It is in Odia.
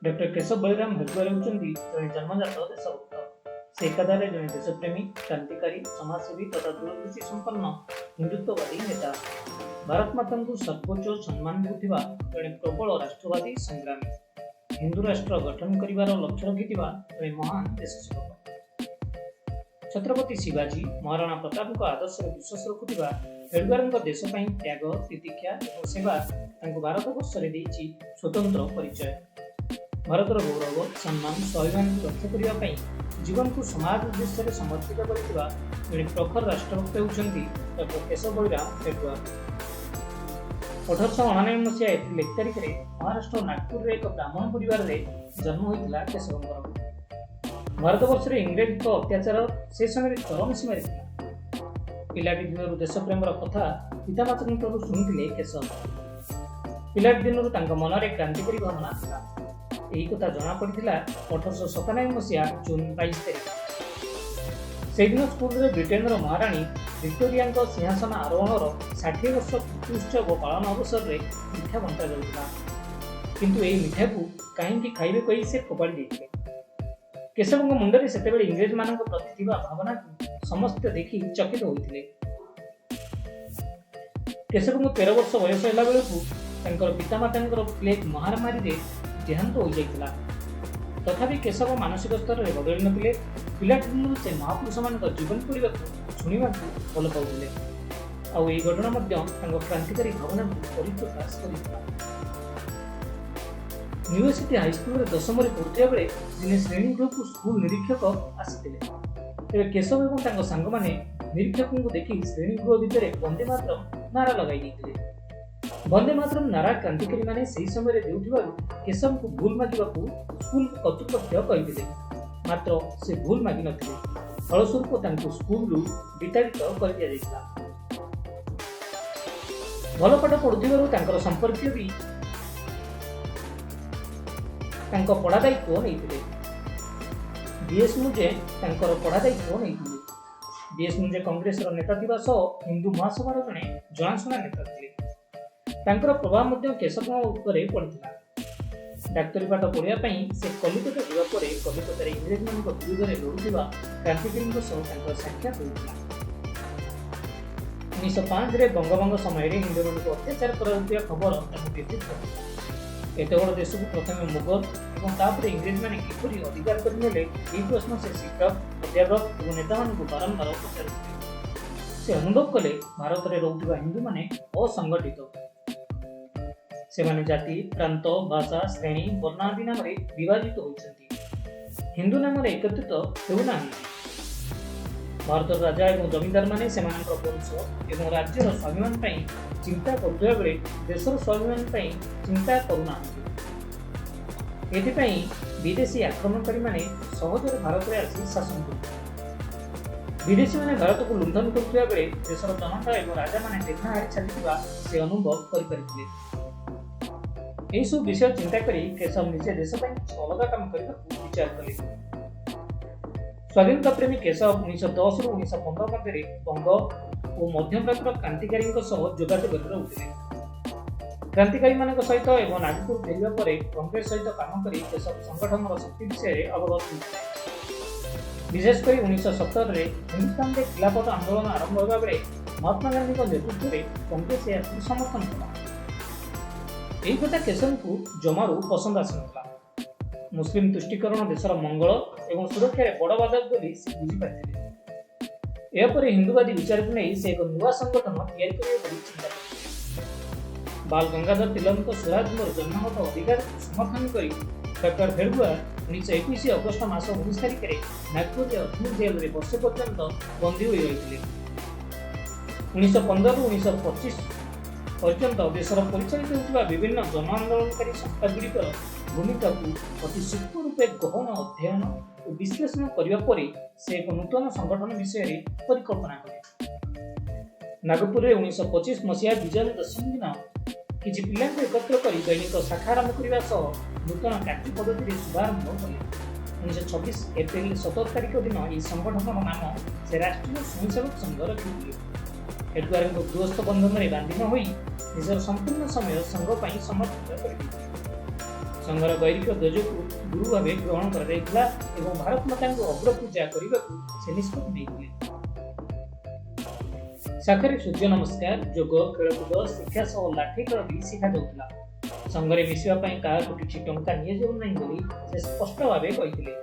ଡକ୍ଟର କେଶବ ବଳିରାମ ହେଡଗେୱାର ହେଉଛନ୍ତି ଜଣେ ଜନ୍ମଜାତ ଦେଶଭକ୍ତ। ସେ ଏକାଧାରରେ ଜଣେ ଦେଶପ୍ରେମୀ, କ୍ରାନ୍ତିକାରୀ, ସମାଜସେବୀ ତଥା ଦୂରଦୃଷ୍ଟି ସମ୍ପନ୍ନ ହିନ୍ଦୁତ୍ୱବାଦୀ ନେତା। ଭାରତ ମାତାଙ୍କୁ ସର୍ବୋଚ୍ଚ ସମ୍ମାନ ଦେଉଥିବା ଜଣେ ପ୍ରବଳ ରାଷ୍ଟ୍ରବାଦୀ ସଂଗ୍ରାମୀ। ହିନ୍ଦୁ ରାଷ୍ଟ୍ର ଗଠନ କରିବାର ଲକ୍ଷ୍ୟ ରଖିଥିବା ଜଣେ ମହାନ ଦେଶସେବକ। ଛତ୍ରପତି ଶିବାଜୀ, ମହାରାଣା ପ୍ରତାପଙ୍କ ଆଦର୍ଶରେ ବିଶ୍ୱାସ ରଖୁଥିବା ହେଡଗେୱାରଙ୍କ ଦେଶ ପାଇଁ ତ୍ୟାଗ, ତିତିକ୍ଷା ଏବଂ ସେବା ତାଙ୍କୁ ଭାରତବର୍ଷରେ ଦେଇଛି ସ୍ୱତନ୍ତ୍ର ପରିଚୟ। ଭାରତର ଗୌରବ, ସମ୍ମାନ, ସ୍ୱାଭିମାନକୁ ରକ୍ଷା କରିବା ପାଇଁ ଜୀବନକୁ ସମାଜ ଉଦ୍ଦେଶ୍ୟରେ ସମର୍ପିତ କରିଥିବା ଜଣେ ପ୍ରଖର ରାଷ୍ଟ୍ରଭକ୍ତ ହେଉଛନ୍ତି ଡକ୍ଟର କେଶବ ବଳିରାମ ହେଡଗେୱାର। 1889 ମସିହା ଏପ୍ରିଲ 1 ତାରିଖରେ ମହାରାଷ୍ଟ୍ର ନାଗପୁରରେ ଏକ ବ୍ରାହ୍ମଣ ପରିବାରରେ ଜନ୍ମ ହୋଇଥିଲା କେଶବଙ୍କର। ଭାରତବର୍ଷରେ ଇଂରେଜଙ୍କ ଅତ୍ୟାଚାର ସେ ସମୟରେ ଚରମ ସୀମାରେ ଥିଲା। ପିଲାଟି ଦିନରୁ ଦେଶପ୍ରେମର କଥା ପିତାମାତାଙ୍କଠାରୁ ଶୁଣିଥିଲେ କେଶବ। ପିଲାଟି ଦିନରୁ ତାଙ୍କ ମନରେ କ୍ରାନ୍ତିକାରୀ ଭାବନା ଥିଲା। ଏହି କଥା ଜଣାପଡ଼ିଥିଲା 1897 ମସିହା ଜୁନ 22 ତାରିଖ। ସେହିଦିନ ସ୍କୁଲରେ ବ୍ରିଟେନର ମହାରାଣୀ ଭିକ୍ଟୋରିଆଙ୍କ ସିଂହାସନ ଆରୋହଣର 60 ବର୍ଷ ପୂର୍ତ୍ତି ଉତ୍ସବ ପାଳନ ଅବସରରେ ମିଠା ବଣ୍ଟା ଯାଉଥିଲା। କିନ୍ତୁ ଏହି ମିଠାକୁ କାହିଁକି ଖାଇବେ କହି ସେ ଫୋପାଡ଼ି ଦେଇଥିଲେ। କେଶବଙ୍କ ମୁଣ୍ଡରେ ସେତେବେଳେ ଇଂରେଜମାନଙ୍କ ପ୍ରତି ଥିବା ଭାବନାକୁ ସମସ୍ତେ ଦେଖି ଚକିତ ହୋଇଥିଲେ। କେଶବଙ୍କୁ 13 ବର୍ଷ ବୟସ ହେଲା ବେଳକୁ ତାଙ୍କର ପିତାମାତାଙ୍କର ପ୍ଲେଗ ମହାମାରୀରେ ଦେହାନ୍ତ ହୋଇଯାଇଥିଲା। ତଥାପି କେଶବ ମାନସିକ ସ୍ତରରେ ବଦଳି ନଥିଲେ। ପିଲାଟି ଦିନରୁ ସେ ମହାପୁରୁଷମାନଙ୍କ ଜୀବନୀ ପଢ଼ିବାକୁ, ଶୁଣିବାକୁ ଭଲ ପାଉଥିଲେ। ଆଉ ଏହି ଘଟଣା ମଧ୍ୟ ତାଙ୍କ କ୍ରାନ୍ତିକାରୀ ଭାବନାକୁ ପରିପ୍ରକାଶ କରିଥିଲା। ନ୍ୟୁସିଟି ହାଇସ୍କୁଲରେ ଦଶମରେ ପଢ଼ୁଥିବା ବେଳେ ଦିନେ ଶ୍ରେଣୀଗୃହକୁ ସ୍କୁଲ ନିରୀକ୍ଷକ ଆସିଥିଲେ। ତେବେ କେଶବ ଏବଂ ତାଙ୍କ ସାଙ୍ଗମାନେ ନିରୀକ୍ଷକଙ୍କୁ ଦେଖି ଶ୍ରେଣୀଗୃହ ଭିତରେ ବନ୍ଦେ ମାତରମ୍ ନାରା ଲଗାଇ ଦେଇଥିଲେ। ବନ୍ଦେ ମାତରମ୍ ନାରା କ୍ରାନ୍ତିକାରୀମାନେ ସେହି ସମୟରେ ଦେଉଥିବାରୁ କେଶବଙ୍କୁ ଭୁଲ ମାଗିବାକୁ ସ୍କୁଲ କର୍ତ୍ତୃପକ୍ଷ କହିଥିଲେ। ମାତ୍ର ସେ ଭୁଲ ମାଗିନଥିଲେ। ଫଳସ୍ୱରୂପ ତାଙ୍କୁ ସ୍କୁଲରୁ ବିତାଡ଼ିତ କରିଦିଆଯାଇଥିଲା। ଭଲ ପାଠ ପଢ଼ୁଥିବାରୁ ତାଙ୍କର ସମ୍ପର୍କୀୟ ବି ତାଙ୍କ ପଢ଼ା ଦାୟିତ୍ୱ ନେଇଥିଲେ। ବିଏସ୍ ମୁଞ୍ଜେ ତାଙ୍କର ପଢ଼ା ଦାୟିତ୍ୱ ନେଇଥିଲେ। ବିଏସ୍ ମୁଞ୍ଜେ କଂଗ୍ରେସର ନେତା ଥିବା ସହ ହିନ୍ଦୁ ମହାସଭାର ଜଣେ ଜଣାଶୁଣା ନେତା ଥିଲେ। ତାଙ୍କର ପ୍ରଭାବ ମଧ୍ୟ କେଶବଙ୍କ ଉପରେ ପଡ଼ିଥିଲା। ଡାକ୍ତରୀ ପାଠ ପଢ଼ିବା ପାଇଁ ସେ କଲିକତା ଯିବା ପରେ କଲିକତାରେ ଇଂରେଜମାନଙ୍କ ବିରୁଦ୍ଧରେ ଲଢ଼ୁଥିବା କ୍ରାନ୍ତିକାରୀଙ୍କ ସହ ତାଙ୍କର ସାକ୍ଷାତ ହୋଇଥିଲା। 1905ରେ ବଙ୍ଗଭଙ୍ଗ ସମୟରେ ହିନ୍ଦୁମାନଙ୍କୁ ଅତ୍ୟାଚାର କରାଯାଉଥିବା ଖବର ତାଙ୍କୁ ବ୍ୟଥିତ କରିଥିଲା। ଏତେ ବଡ଼ ଦେଶକୁ ପ୍ରଥମେ ମୋଗଲ ଏବଂ ତାପରେ ଇଂରେଜମାନେ କିପରି ଅଧିକାର କରିନେଲେ, ଏହି ପ୍ରଶ୍ନ ସେ ଶିକ୍ଷକ, ଅଧ୍ୟାପକ ଏବଂ ନେତାମାନଙ୍କୁ ବାରମ୍ବାର ପଚାରୁଥିଲେ। ସେ ଅନୁଭବ କଲେ, ଭାରତରେ ରହୁଥିବା ହିନ୍ଦୁମାନେ ଅସଂଗଠିତ। ସେମାନେ ଜାତି, ପ୍ରାନ୍ତ, ଭାଷା, ଶ୍ରେଣୀ, ବର୍ଣ୍ଣ ଆଦି ନାମରେ ବିଭାଜିତ ହୋଇଛନ୍ତି। ହିନ୍ଦୁ ନାମରେ ଏକତ୍ରିତ ହେଉନାହାନ୍ତି। ଭାରତର ରାଜା ଏବଂ ଜମିଦାରମାନେ ସେମାନଙ୍କର ବଂଶ ଏବଂ ରାଜ୍ୟର ସ୍ୱାଭିମାନ ପାଇଁ ଚିନ୍ତା କରୁଥିବା ବେଳେ ଦେଶର ସ୍ୱାଭିମାନ ପାଇଁ ଚିନ୍ତା କରୁନାହାନ୍ତି। ଏଥିପାଇଁ ବିଦେଶୀ ଆକ୍ରମଣକାରୀମାନେ ସହଜରେ ଭାରତରେ ଆସି ଶାସନ କରୁଛନ୍ତି। ବିଦେଶୀମାନେ ଭାରତକୁ ଲୁଣ୍ଠନ କରୁଥିବା ବେଳେ ଦେଶର ଜନତା ଏବଂ ରାଜାମାନେ ଦେଖଣାହାରୀ ଚାଲିଥିବା ସେ ଅନୁଭବ କରିପାରିଥିଲେ। ଏହିସବୁ ବିଷୟ ଚିନ୍ତା କରି କେଶବ ନିଜେ ଦେଶ ପାଇଁ କିଛି ଅଲଗା କାମ କରିବାକୁ ବିଚାର କଲେ। ସ୍ୱାଧୀନତା ପ୍ରେମୀ କେଶବ 1910ରୁ 1915 ମଧ୍ୟରେ ବଙ୍ଗ ଓ ମଧ୍ୟପ୍ରାନ୍ତର କ୍ରାନ୍ତିକାରୀଙ୍କ ସହ ଯୋଗାଯୋଗରେ ରହୁଥିଲେ। କ୍ରାନ୍ତିକାରୀମାନଙ୍କ ସହିତ ଏବଂ ନାଗପୁର ଫେରିବା ପରେ କଂଗ୍ରେସ ସହିତ କାମ କରି କେଶବ ସଂଗଠନର ଶକ୍ତି ବିଷୟରେ ଅବଗତ ହୋଇଥିଲେ। ବିଶେଷ କରି 1917ରେ ହିନ୍ଦୁସ୍ତାନରେ ଖିଲାଫତ ଆନ୍ଦୋଳନ ଆରମ୍ଭ ହେବା ବେଳେ ମହାତ୍ମା ଗାନ୍ଧୀଙ୍କ ନେତୃତ୍ୱରେ କଂଗ୍ରେସ ଏହାକୁ ସମର୍ଥନ କଲା। ଏହି କଥା କେଶବଙ୍କୁ ଜମାରୁ ପସନ୍ଦ ଆସିନଥିଲା। ମୁସଲିମ ତୁଷ୍ଟୀକରଣ ଦେଶର ମଙ୍ଗଳ ଏବଂ ସୁରକ୍ଷାରେ ବଡ଼ ବାଧକ ବୋଲି ସେ ବୁଝିପାରିଥିଲେ। ଏହାପରେ ହିନ୍ଦୁବାଦୀ ବିଚାରକୁ ନେଇ ସେ ଏକ ନୂଆ ସଂଗଠନ ତିଆରି କରିବେ ବୋଲି ଚିନ୍ତା କରିଥିଲେ। ବାଲ ଗଙ୍ଗାଧର ତିଲକଙ୍କ ସ୍ୱରାଜ ମୋର ଜନ୍ମଗତ ଅଧିକାରକୁ ସମର୍ଥନ କରି ଡକ୍ଟର ହେଡଗୁଆର 1921 ଅଗଷ୍ଟ ମାସ 19 ତାରିଖରେ ନାଗପୁରରେ ଅଜମୀର ଜେଲରେ ବର୍ଷେ ପର୍ଯ୍ୟନ୍ତ ବନ୍ଦୀ ହୋଇ ରହିଥିଲେ। 1915ରୁ 1925 ପର୍ଯ୍ୟନ୍ତ ଦେଶର ପରିଚାଳିତ ହେଉଥିବା ବିଭିନ୍ନ ଜନ ଆନ୍ଦୋଳନକାରୀ ସଂସ୍ଥାଗୁଡ଼ିକର ଭୂମିକାକୁ ଅତି ସୂକ୍ଷ୍ମ ରୂପେ ଗହନ ଅଧ୍ୟୟନ ଓ ବିଶ୍ଳେଷଣ କରିବା ପରେ ସେ ଏକ ନୂତନ ସଂଗଠନ ବିଷୟରେ ପରିକଳ୍ପନା କଲେ। ନାଗପୁରରେ 1925 ମସିହା ବିଜୟା ଦଶମୀ ଦିନ କିଛି ପିଲାଙ୍କୁ ଏକତ୍ର କରି ଦୈନିକ ଶାଖା ଆରମ୍ଭ କରିବା ସହ ନୂତନ କାର୍ଯ୍ୟ ପଦ୍ଧତିରେ ଶୁଭାରମ୍ଭ କଲେ। 1926 ଏପ୍ରିଲ 17 ତାରିଖ ଦିନ ଏହି ସଂଗଠନର ନାମ ସେ ରାଷ୍ଟ୍ରୀୟ ସ୍ୱୟଂସେବକ ସଂଘ ରଖିଥିଲେ। ହେଡଗୁଆରଙ୍କ ଗୃହସ୍ଥ ବନ୍ଧନରେ ବାନ୍ଧି ନ ହୋଇ ନିଜର ସମ୍ପୂର୍ଣ୍ଣ ସମୟ ସଂଘ ପାଇଁ ସମର୍ପିତ କରିଦେଇଥିଲେ। ସଂଘର ଗୈରିକ ଧ୍ୱଜକୁ ଗୁରୁ ଭାବେ ଗ୍ରହଣ କରାଯାଇଥିଲା ଏବଂ ଭାରତ ମାତାଙ୍କୁ ଅଗ୍ରପୂଜା କରିବାକୁ ସେ ନିଷ୍ପତ୍ତି ନେଇଥିଲେ। ଶାଖାରେ ସୂର୍ଯ୍ୟ ନମସ୍କାର, ଯୋଗ, ଖେଳକୁଦ ଶିକ୍ଷା ସହ ଲାଠି ଖେଳ ବି ଶିଖାଯାଉଥିଲା। ସଂଘରେ ମିଶିବା ପାଇଁ କାହାକୁ କିଛି ଟଙ୍କା ନିଆଯାଉ ନାହିଁ ବୋଲି ସେ ସ୍ପଷ୍ଟ ଭାବେ କହିଥିଲେ।